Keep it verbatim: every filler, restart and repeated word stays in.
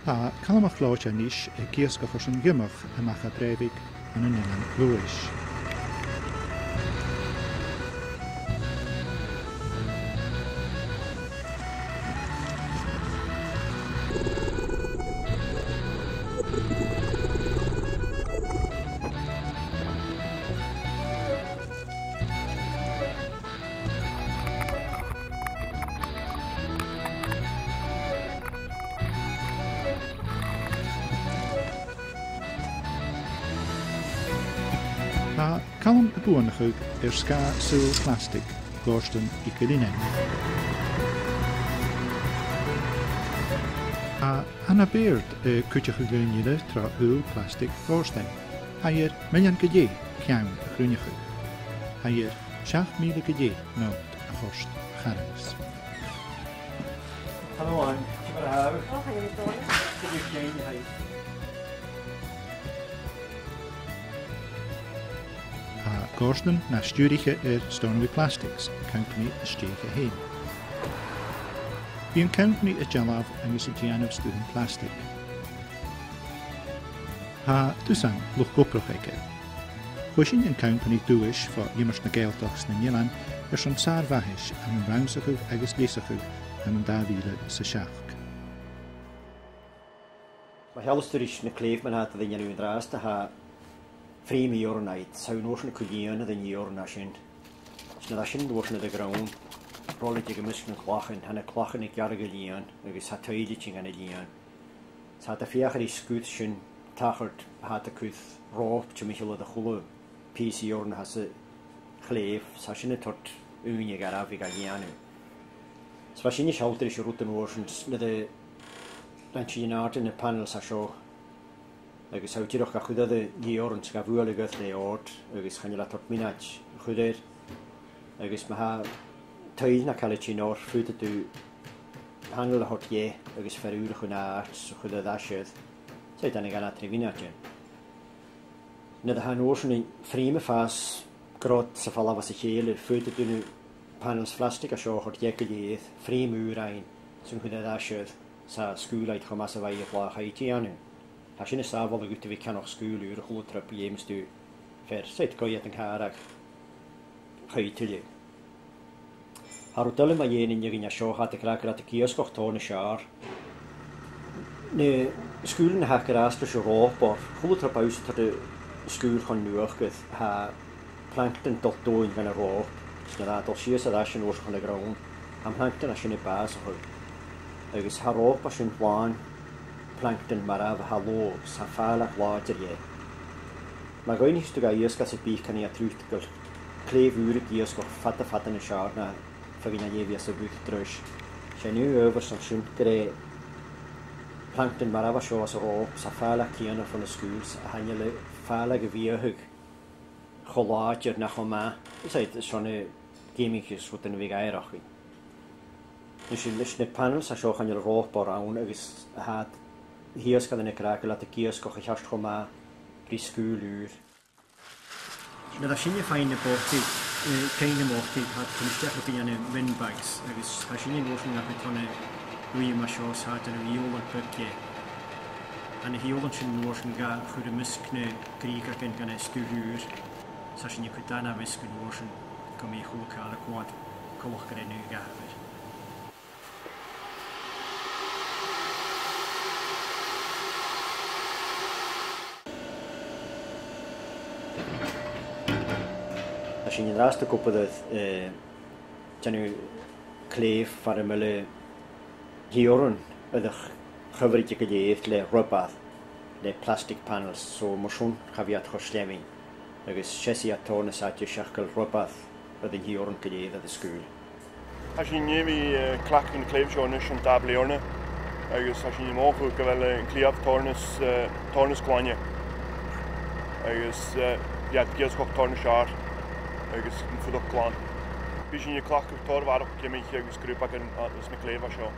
Tha Calum a' Chlòimh a-nis ag iasgach airson ghiomach a-mach à Brèibhig ann an Eilean Leòdhais. Tha Calum a' buannachadh air sgàth saoghal plastic Ghòrdain Mhic a' Ghlinnein. Tha Anna Baird a' cuideachadh daoine eile tro shaoghal plastic Ghòrdain. Tha i air millean gu leth ceann a chruinneachadh. Tha i air seachd mìle gu leth not a chosg a charthannachadh. Hello, Anne. Ciamar a tha thu? Ò, tha mi dona. Ciamar a tha thu? Tha Ghòrdain na stiùiriche air Stornoway Plastics, companaidh a stèidhich e fhèin. Bidh an companaidh a' dealbh agus a' dèanamh stuthan plastic. Tha dusan luchd-obrach aige. Choisinn an companaidh duais bho Ghobhart na Gàidhealtachd 's nan Eilean airson sàr-mhathais ann an rannsachadh agus leasachadh ann an dà mhìle 's a seachd. Ma sheallas tu ris na clèibh mar a tha iad a' dèanamh an-dràsta, tha frèam iarainn aca, 's tha thu an uair sin a' cumail an fhìrinn a tha sin. 'S nuair a tha sin an uair sin air a' ghrunnd, roiligeadh am measg nan clachan, tha na clachan a' gearradh an fhìrinn agus tha tuill a' tighinn dhan an fhìrinn. 'S tha iad a' feuchainn ri sgur sin a thachairt, tha iad a' cur ròp timcheall air a h-uile pìos iarainn a tha sa chlèibh, 's tha sin a' toirt ùine gu robh e ga dhèanamh. 'S bha sinne a' sealltainn ris an rud an uair sin, 's nuair a rinn sinn an-àirde na panels a tha seo, agus tha thu dìreach ga chur air an fhìrinn 's ga bhualadh air le òrd, agus chan eil e a' toirt mionaid a chur air. Agus ma tha tuill no càil a' tighinn oirre, faodaidh tu panel a thoirt dheth agus fear ùr a chur na àirde 's a chur air ais air. 'S e dhan a' ghealach tro mhionaid. Nuair a tha an uair sin an frèam a' fàs grod 's a' falbh às a chèile, faodaidh tu na panels plastic a tha seo a thoirt dheth gu lèir, frèam ùr fhaighinn, 's a chur air ais air, 's tha sgaoil aca cho math 's a bha e a' chlach a' tighinn ann. Tha sin a' sàbhaladh dhut a bhith a' ceannach sgaoil ùr a h-uile trip a dh'fheumas tu fear, 's e, a' coimhead an càrr a' chaochail. Tha rud eile mu dheidhinn an fheadhainn a tha seo, tha iad a' craicinn, tha iad ag iasgach tòrr nas fheàrr. Na sgaoilean a th' aca air ais leis an ròp orra, a h-uile trip a tha thu a' toirt an sgaoil chun nuadhachaidh, tha plancton a' dol domhainn dhan an ròp, 's nuair a tha e a' dol sìos air ais an uair sin chun a' ghrunnd, tha am plancton sin a' bàsachadh. Agus tha an ròp sin làn plancton marbh a tha lobh, 's tha fàileadh làidir dheth. Ma dh'fhaighnich thu ga iasgach sam bith, canaidh iad riut gu bheil clèibh ùra ag iasgach fada, fada nas fheàrr na feadhainn a dh'fheumas a bhith a' bruich. 'S e an aon adhbhar 's ann sin gur e plancton marbh a tha seo anns an ròp, 's tha fàileadh a' tighinn bhon an sgaoil, 's chan eil am fàileadh a' biathadh cho làidir no cho math. 'S e, 's ann a' gheamaicheas rudan a bhios ga fhaireachdainn. Nise, leis na panels a tha seo, chan eil ròp orra ann agus tha iad, tha iasgairean ag ràdh gu bheil iad ag iasgach a cheart cho math ri sgaoil ùr. Nuair a tha sinne a' faighinn na botaidh, eh, a' faighinn na botaidh, tha iad a' tighinn a-steach ri chèile ann am bin bags, agus tha sinne an uair sin ga chur tro na ruidhean mar seo, 's tha iad air an fhiodhlan beag dheth. Tha na h-iodhlain sin an uair sin ga chur am measg na grìogagan gun an stuth ùr, 's tha sinne a' cur dhan am measg an uair sin gum bi a h-uile càil a' coimhead coltach gu robh e nuadh aca. Tha sinn an-dràsta ag obair air, eh, dèanamh clèibh far am bi an t-iarainn air a ch-, chuibhrigeadh gu lèir le rubar, le plastic panels, so mar sin cha bhi iad cho sleamhainn. Agus seasaidh iad tòrr nas fhaide seach gu bheil rubar air an t-iarainn gu lèir air an sgaoil. Tha sinn air a bhith, eh, a' cleachdadh na clèibh seo a-nis an dà bhliadhna, agus tha sinn a' mothachadh gu bheil, eh, an cliabh tòrr nas, eh, tòrr nas glaine. Agus, eh, bidh iad ag iasgach tòrr nas fheàrr, agus am fuadach glan. Bidh sinn a' cleachdadh tòrr a bharrachd ghiomaich agus grùpagan, eh, anns na clèibh seo.